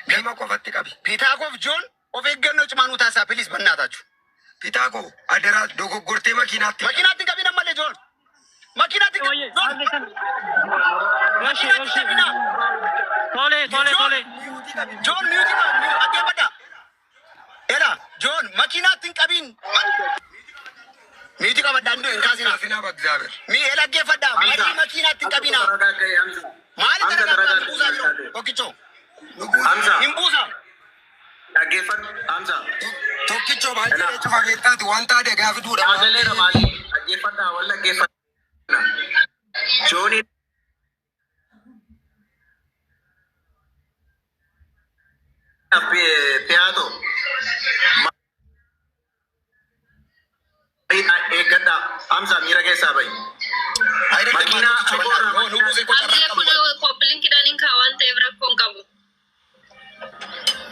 Nama qofatti qabi. Piitaakoof Joon of eeggannoo cimaa nuu taasisaa please bannaatachu. Pitaako adaraa dogoggortee makiinaatti. Makiinaatti hin qabin ammallee Joon. Makiinaatti hin Oye, qabin Joon. haalli kan. Eshi, Makiinaatti hin eshi. qabinaa. Tole, tole, Joon. tole. Miyuutii qabi. Joon miyuutii qaba. Dhaggeeffadhaa. Ela Joon makiinaatti hin qabin. Miyuutii qabadhaa hin kaasinaa. Kaasinaa በእግዚአብሔር Mi dhaggeeffadhaa. Hamza, Marii makiinaatti hin qabinaa. ተረጋጋ Hamza. Maali Hamza taragaaggaa nu ተረጋጋ buusaa jiru? Tokkichoo. Nuguus Hamza, Hin buusaa. dhaggeeffadhu. Hamza. tokkichoo maal Ela, jedhee cufa beektaati wanta adagaa fiduudha waan Sagaleera ta'eef. maali? Dhaggeeffadhaa, wal dhaggeeffadhaa. Joonii Piyaato. Eeggadhaa. Hamza miira keessaa bahi. Ayidallee maal Makiinaa tokkichoo fagoo bal'aa. irraa Yoo nu makiinaa buusee koo carraa Hamza hin qabnu kun bara. koppilinkidhaan hin kaa'u waan ta'eef rakkoo hin qabu.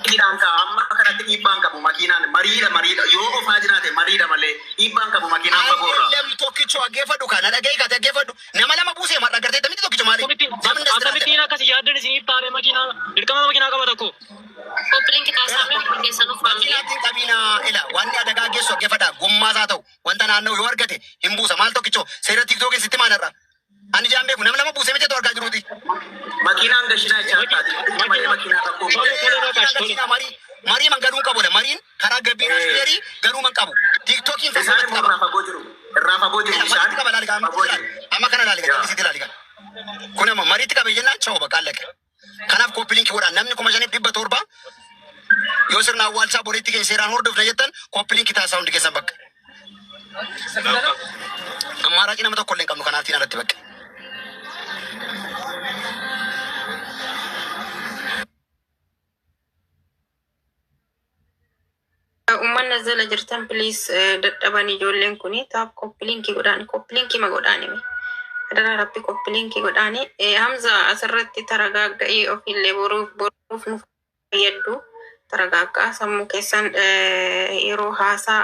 Dhiibbaan ka'a. Amma kanatti dhiibbaan qabu makiinaan mariidha mariidha. Yoo ofaa jiraate mariidha malee dhiibbaan qabu makiinaan fagoo irraa. Ayidallee tokkichoo dhaggeeffadhu kana dhaga'ii kaate dhaggeeffadhu. Nama lama buusee mar'a gartee miti tokkichoo maali? Akkamittiin Namni das jiraate. akkamittiin akkas yaaddan isiniif taane makiinaa dirqama makiinaa qaba tokko. Koppilinkii taasisaa mee hundi keessanuu faamilii. Makiinaatti hin qabinaa. Ila wanni adagaa geessu dhaggeeffadhaa. Gommaasaa ta'u wanta naanna'u yoo argate hin buusa. Maal tokkichoo seera tiiktookii sitti maal irra? Ani jaan beeku nama lama buusee miti argaa jiruuti. Makiinaan gashinaa jechaa taate. Malee Makiinaa makiinaa rakkoo tole qabu. tole Makiinaan rakash tole. gashinaa marii marii man galuun qabu mariin karaa gabbiinaa shuteerii garuu man qabu. Tiiktookiin Isaan fakkootti immoo qaba. irraa fagoo jiru. Irraa fagoo jiru Ila isaan mariitti qaba laali amma fagoo jiru. amma kana laali Yaa. jallisiti laali kana. Kun amma mariitti qabe jennaan cha'u bakka allaqe. Kanaaf koppiliinkii godhaan namni 5700 yoo sirna awwaalchaa boriitti keenya seeraan hordofna jettan koppiliinkii taasisaa hundi keessan bakka. Ammaaraaqii nama tokko illee hin qabnu kanaaftiin alatti bakka. Uummanni as jala jirtan please dadhaban ijoolleen kuni taap koppiliinkii godhaan koppiliinkii ma godhaan hime. Adaraa rabbi koppiliinkii godhaani. Hamza asirratti taragaagga'ii ofiillee boruuf boruuf nu fayyaddu taragaaggaa sammuu keessan yeroo haasaa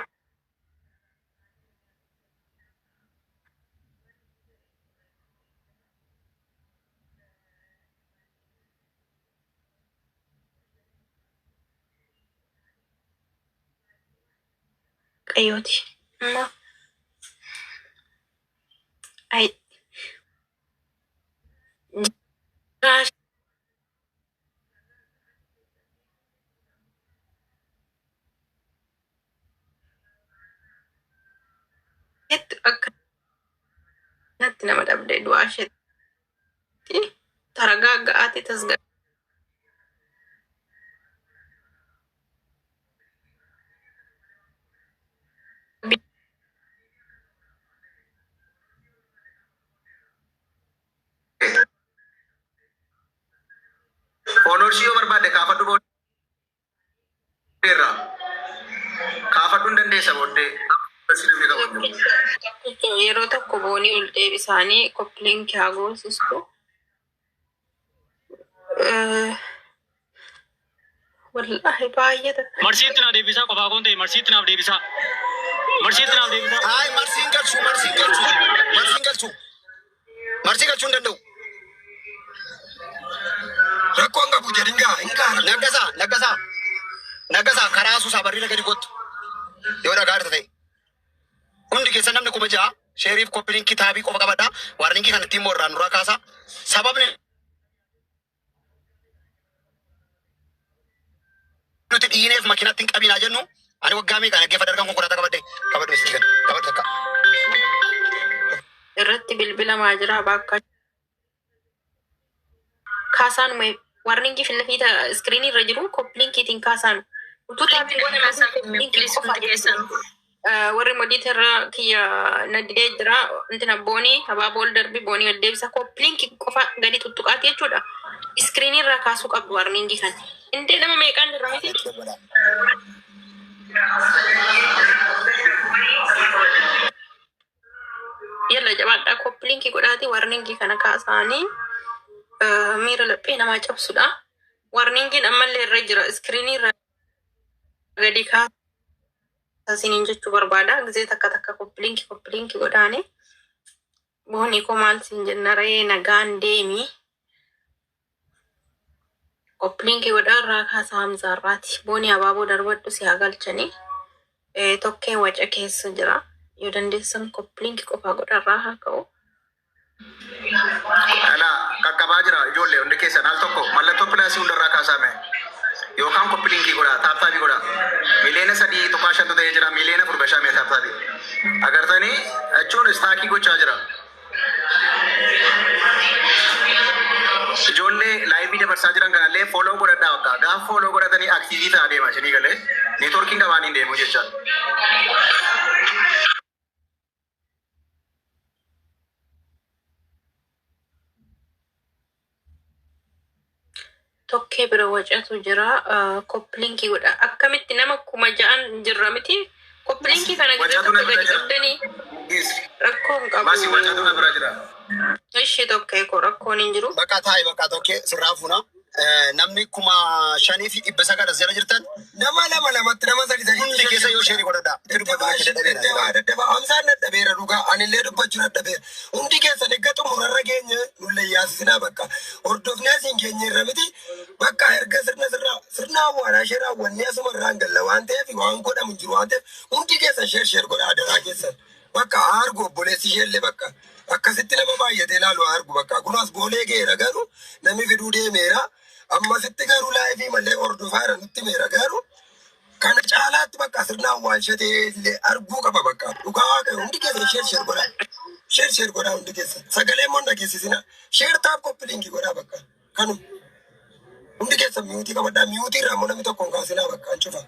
qayyooti. Amma ai jiraa isheetti akkanatti nama dhabde du'aa isheetti taragaagga'aati tasgabbii. Fooloorsii yoo barbaadde kaafadhu booddeerraa. Kaafadhu hin dandeessa booddee. Fooloorsii namni qabu hin jiru. Tokkicha yeroo tokko boonii ol deebisaanii koppiliinkii haa goosistu. Wallaahi baay'ee takka. Marsiitti naa deebisaa qofaa koon ta'e marsiitti naaf deebisaa. Marsiitti naaf deebisaa. Hayi marsiin galchuu marsiin galchuu marsiin galchuu marsii galchuu hin danda'u. Rakkoon qabu jedhin gaa hin gaa rakkoon. Naggasaa naggasaa naggasaa karaa suusaa barriira gadi kottu yoo dhagaa irra ta'e. Hundi keessan namni 6000 sheeriif koppiliinkii taabii qofa qabadhaa. Waarninkii kan ittiin immoo irraa nurraa kaasaa. Sababni nuti dhiineef makiinatti hin qabinaa jennu ani waggaa meeqaan dhaggeeffadha argan konkolaataa qabadhe qabadhu isitti gad qabadhu takka. Irratti bilbilamaa jira bakka kaasaan warningii fi lafiita iskiriinii irra jiru koppiliinkiitiin kaasaan utuu taabii Koppilinkii godhan taasisaa koppiliinkii please qofa hundi keessanuu. Warri modiitarra kiyya na didee jira intina boonii abaaboo ol darbi boonii ol deebisa koppiliinkii qofa gadi tuttuqaati jechuudha. Iskiriinii irraa kaasuu qabdu warningii kan. Indee nama meeqaan jirra miti? Yalla jabaadhaa koppiliinkii godhaati warningii kana kaasaanii miira laphee namaa cabsudha. Warningiin ammallee irra jira iskiriinii irra gadi kaasiniin jechuu barbaada. Gizee takka takka koppiliinkii koppiliinkii godhaani. Boonii koo maal siin jenna ree nagaan deemi. Copy link godhaa irraa kaasa Hamzaa irraati. Booni abaaboo darbadhu si haa galchanii. Tokkeen waca keessa jira. Yoo dandeessan copy link qofaa godhaa irraa haa ka'u. Alaa qaqqabaa jira ijoollee hundi keessan al tokko mallattoo plus hundarraa kaasaame. Yookaan copy link godhaa, tap tap godhaa. 3.5 miliyoona ta'ee jira, 4 miliyoona gashaame tap tap. Agartanii jechuun stuck gochaa jira. Ijoollee live dabarsaa jiran kanallee follow godhadhaa bakka. Gaafa follow godhatanii active ta'aa deema isinii galee. Networkiin qabaan hin deemu jechaadha. Tokkee bira wacatu jira. Copy link godha. Akkamitti nama 6,000 jirra miti? Copy link kana gisee Wacatu na tokko bira gadi jira. qabdanii rakkoo hin qabu. Masi wacatu na bira jira. Ishee tokkee koo rakkoon hin jiru. Bakka taa'i bakka tokkee sirraa fuuna. Namni 5900 as jala jirtan Nama lama lamatti nama sadi sadi. Hundi keessa yoo share godhadhaa. Itti dubbatu Daddabaa bakka dadhabeera. daddabaa daddabaa Hamzaan dadhabeera dhugaa anillee dubbachuu dadhabeera. Hundi keessan eegga xumurarra geenye nulle yaasisinaa bakka hordofnee asiin geenye irra miti bakka erga sirna sirna sirna awwaalaa ishee raawwannee asuma irraan galla waan ta'eef waan godhamu hin jiru waan ta'eef hundi keessan share share godhaa adaraa keessan. Bakka haa argu obboleessi isheellee bakka akkasitti nama baay'atee ilaalu haa argu bakka kun as boolee geera garuu namni fiduu deemeera. Ammasitti garuu live malee hordofaa jira nutti meera garuu kana caalaatti bakka sirna awwaalshatee illee arguu qaba bakka dhugaa waaqa hundi keessan share share godhaa share share godhaa hundi keessan sagalee immoo hin dhageessisina share tap copy link godhaa bakka kanuma hundi keessan mute qabadhaa mute irraa immoo namni tokko hin kaasinaa bakka an cufa.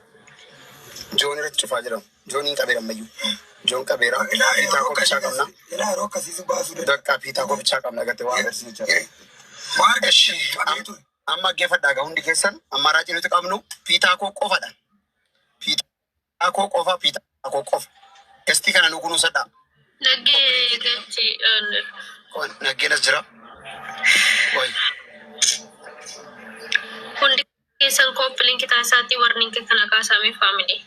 Joon irratti cufaa jira. Jooniin qabeera ammayyuu. Joon qabeera. Ilaa Piitaa yeroo koo bichaa qabna. ilaa yeroo akkasiisu baasuu danda'a. Bakka piitaa koo bichaa qabna agartee waa agarsiisu jira. Waa Eshi argisiisu qabee ture. Amma dhaggeeffadhaa gaa hundi keessan ammaaraacii nuti qabnu piitaa koo qofadha. Piitaa koo qofa piitaa koo qofa. Guest kana nu kunuunsadhaa. Naggee galchi. Naggeenas jira. Wayi. Hundi keessan copy link taasisaatti warning kana kaasame family.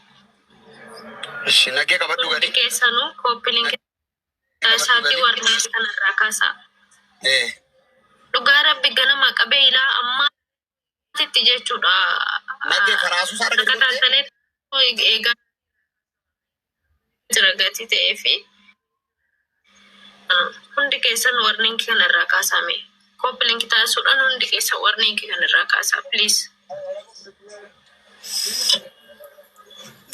Ishi naggee qabadhu Hundi gadi. keessanuu copy link Qabadhu taasisaatti gadi. warning kanarraa kaasaa. Dhugaa rabbi ganama qabee ilaa ammaatitti jechuudha. Naggee karaa suusaa argate Akka gootee. taatalee eegaa jira gatii ta'ee fi hundi keessan warning kanarraa kaasame. Copy link taasisuudhaan hundi keessan warning kanarraa kaasaa please.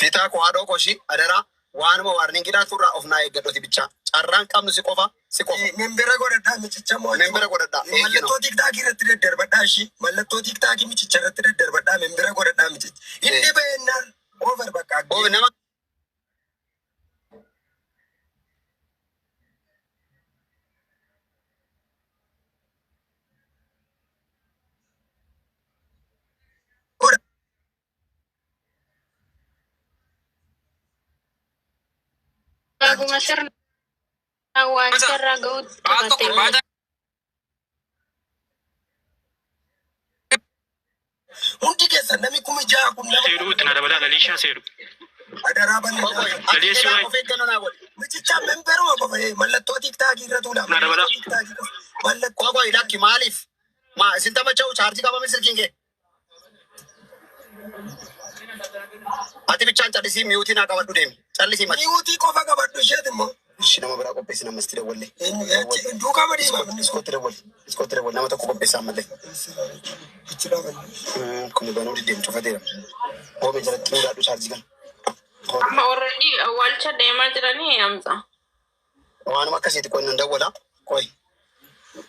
Piitaa koo haadhoo koshii adaraa waanuma warningiidhaan turraa of naa eeggadhooti bichaa. Carraan qabnu si qofa si qofa. Membera godhadhaa michicha moo Membera godhadhaa. Eeyyino. Mallattoo TikTok irratti daddarbadhaa ishii mallattoo TikTok michicha irratti daddarbadhaa membera godhadhaa michicha. Inni ba'ennaan over bakka Oo nama godha. Akkuma sirna awwaalcharraa gahuutti qabattee Hundi keessan namni 6,000 kun nama Seeruu itti na dabalaa laliishaa seeru. adaraa bal'inaa. Ati Laliisii jedhaa wayi. of eeggannoo naa godhi. Michicha memberuma qofa mallattoo TikTok irra tuula. Na dabalaa. Mallattoo TikTok qofa. Mallattoo Qoqoi lakki maaliif? Maa isin taphacha'u chaarjii qabame silkiin kee. Ati bichaan callisii mute naa qabadhu deemi. Callisii mati. Mute qofa qabadhu isheet immoo. Ishi nama biraa qopheessi namasti dawwalle. Duukaa badii maamni. Iskootti dawwalle. Iskootti dawwalle nama tokko qopheessaa ammallee. Kun banuu diddeem cufateera. Hoomee jalatti nu daadhu chaarjii kana. Amma already awwaalcha deemaa jiranii Hamza. Waanuma akkasiiti qoy nan dawwala. Qoy.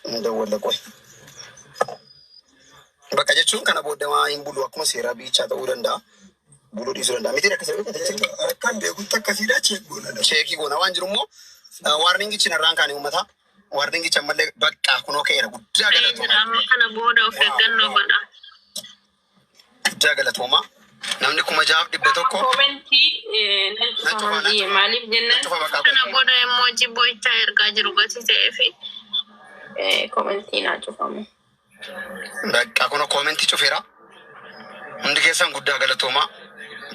Nan dawwala qoy. Bakka jechuun kana booda waa hin bulu akkuma seeraa biichaa ta'uu danda'a. Buluu dhiisuu danda'a. Miti akkasii jechuudha. Akkan beekutti akkasiidha check goona. Check goona waan jiru immoo warningichi narraan kaane uummata. Warningichi ammallee bakka kunoo ka'eera guddaa Jira galatooma. amma kana booda of eeggannoo godha. Guddaa galatooma. Namni 6,100. Comment nan Nan cufa cufa nan Hamziyye cufa. maaliif Nan jennaan cufa bakka Kana booda immoo jibboo'ichaa ergaa jiru gatii ta'ee fi comment naa cufamu. Bakka kunoo comment cufeera. Hundi keessan guddaa galatooma.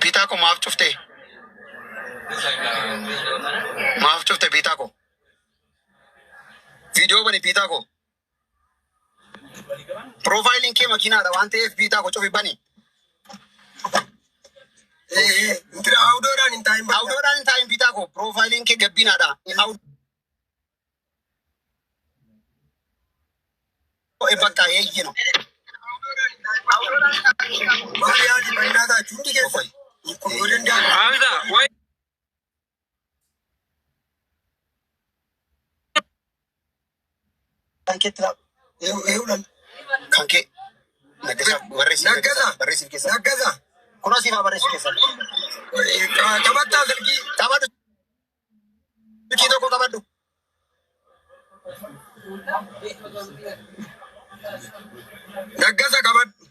Biitaa koo maaf cuftee? Maaf cufte biitaa koo? Viidiyoo bani biitaa koo. Piroofaayiliin kee makiinaadha waan ta'eef biitaa koo cufi bani. Intira awudoodhaan hin taa'in bakka. Awudoodhaan hin taa'in biitaa koo piroofaayiliin kee gabbinaadha. Awudoo bakka eeyyino. Maal yaadi bal'aa taatu hundi keessan. Kun yoo danda'amu. Hamza, waa'ee Kan keetti laatu. Eewulan. Kan kee. Naggasaa barreessiif Naggasaa. barreessiif keessa. Naggasaa. Kunoo siifaa barreessiif keessa. Qabattaa silkii. Qabadhu. Silkii tokko qabadhu. Naggasa qabadhu.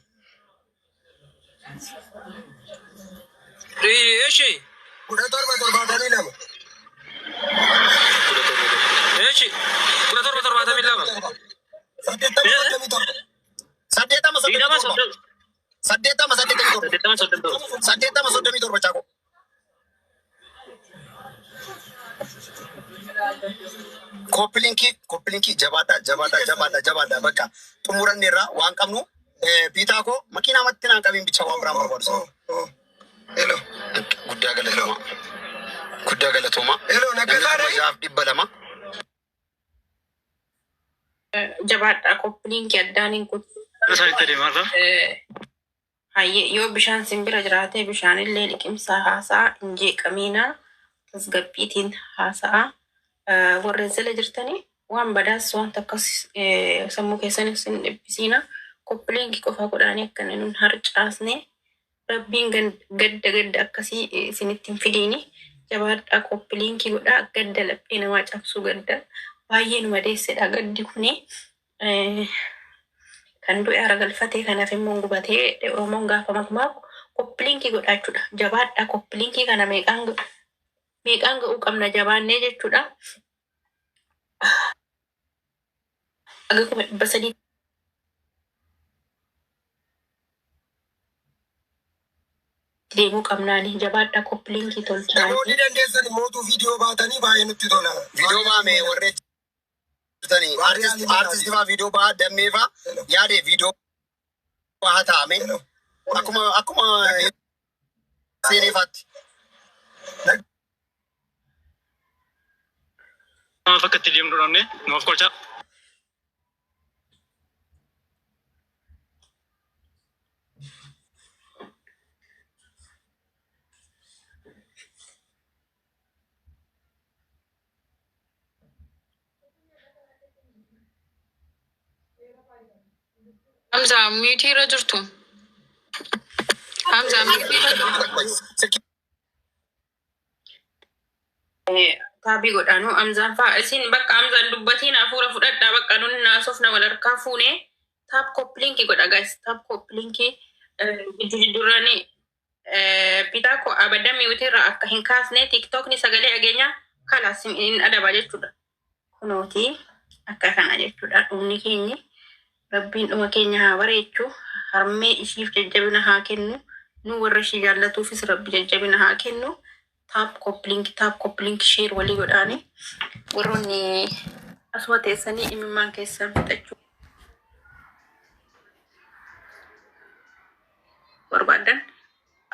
Eshi, 1772. eshi, 1772. 8037. 80 20 37. 30. 80 87. 80 37. 80 37 chaako. Copy linkii copy linkii jabaadhaa jabaadhaa jabaadhaa jabaadhaa bakka xumuranne irraa waan qabnu biitaa koo makiinaa matti naan qabiin bicha waan biraan barbaadu. Hello. Guddaa galatooma. Guddaa galatooma. Hello, Namni Naggasaa kuma dha. 6200. Jabaadhaa copy linkii addaan hin kutu. Isaanitti deemaa irra. Hayyee yoo bishaan simbira jiraate bishaanillee liqimsaa haasa'a hin jeeqamiinaa tasgabbiitiin haasa'a. Warreen jala jirtanii waan badaas waan takkas sammuu keessanis hin dhiphisiina. Copy linkii qofaa godhaanii akka inni nun harcaasne rabbiin gadda gadda akkasii isinitti hin fidiini. Jabaadhaa copy linkii godhaa gadda laphee namaa cabsuu gadda baay'ee nu madeessedha gaddi kuni. Kan du'e hara galfatee kanaaf immoo gubatee Oromoon gaafa makmaaku copy linkii godhaa jechuudha. Jabaadhaa copy linkii kana meeqaan meeqaan ga'uu qabna jabaannee jechuudha. Aga 300,000 deemuu qabnaani jabaadhaa copy linkii tolchaa. Namoonni dandeessan mootuu viidiyoo baatanii baay'ee nutti tola. Viidiyoo baame warreen jirtanii artistii fa'aa viidiyoo ba'aa dammee fa'aa yaade viidiyoo ba'aa taa'ame akkuma akkuma seenee fa'aatti. Maaf akka itti deemnu dhabne nuuf kolcha. Hamza muteii irra jirtu. Hamza muteii irra jirtu. Taabii godhaanu Hamzaan fa'aa isin bakka Hamzaan dubbatiin hafuura fudhadhaa bakka nunni naasofna wal harkaa fuune tap copy linkii godha guys tap copy linkii gidduu jidduurraani bitaa koo abadan muteii irraa akka hin kaasne tiiktookni sagalee dhageenya kalaas hin adaba jechuudha. Kunooti akka kana jechuudha dhumni keenyi rabbiin dhuma keenya haa bareechu harmee ishiif jajjabina haa kennu nu warra ishii jaallatuufis rabbi jajjabina haa kennu. Tap copy link tap copy link share walii godhaani warroonni asuma teessanii imimmaan keessan fixachuu barbaadan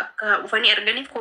akka dhufanii arganiif.